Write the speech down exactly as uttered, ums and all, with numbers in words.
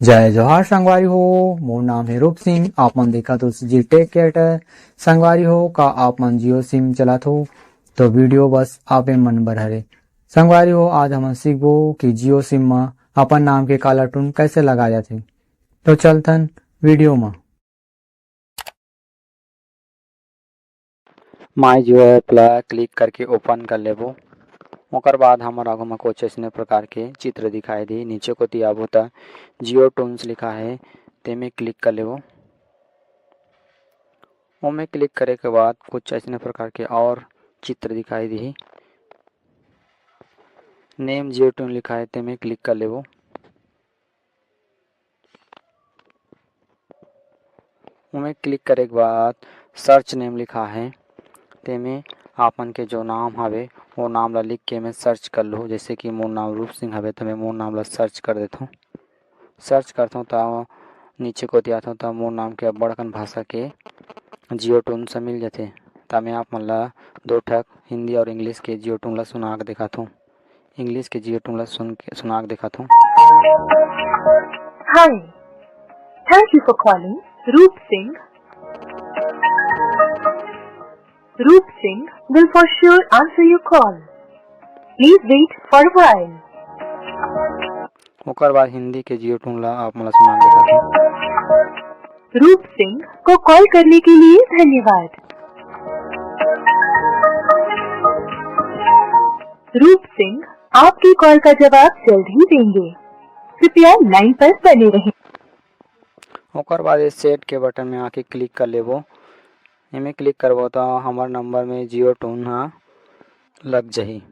जय जोहार संगवारी हो, मोर नाम हे रूप सिंह, आप मन देखत हो CG Tech Creator। संगवारी हो, का आप मन Jio SIM चलात हो? तो video बस आपे मन बर हरे। संगवारी हो, आज हमन सीखबो कि Jio SIM म अपन नाम के caller tune कैसे लगा जाथे। तो चलथन video म। My Jio app ला click करके open कर लेबो। ओकर बाद हमर आगू म कुछ अइसने प्रकार के चित्र दिखाई देही। नीचे कोति आबो त Jio Tunes लिखा हे, तेमे click कर लेबो। ओमे click करे के बाद कुछ अइसने प्रकार के और चित्र दिखाई देही। Name Jio Tune लिखा हे, तेमे click कर लेबो। ओमे click करे के बाद search name लिखा हे, तेमे आप मन के जो नाम हवे, वो नाम ला लिख के एमे search कर लूँ। जैसे कि मोर नाम रूप सिंह हवे, त मैं मोर नाम ला search कर देथों। Search करथों, त नीचे कोति आथों, त मोर नाम के अब्बड़ अकन भाषा के Jio Tunes मिल जाथे। त मैं आप मन ला दो ठक हिंदी और English के Jio Tune ला सुना के देखाथों। English के Jio Tune ला सुन के, सुना के देखाथों। Hi, thank you for calling रूप सिंह। रूप Singh will for sure answer your call. Please wait for a while. ओकर बाद हिंदी के Jio Tune ला आप मन ला सुना के देखाथों। रूप सिंह को कॉल करने के लिए धन्यवाद। रूप सिंह आपकी कॉल का जवाब जल्द ही देंगे, कृपया लाइन पर बने रहें। ओकर बाद ये सेट के बटन में आके click कर लेबो। एमे click करबो त हमर नंबर में Jio Tune ह लग जही।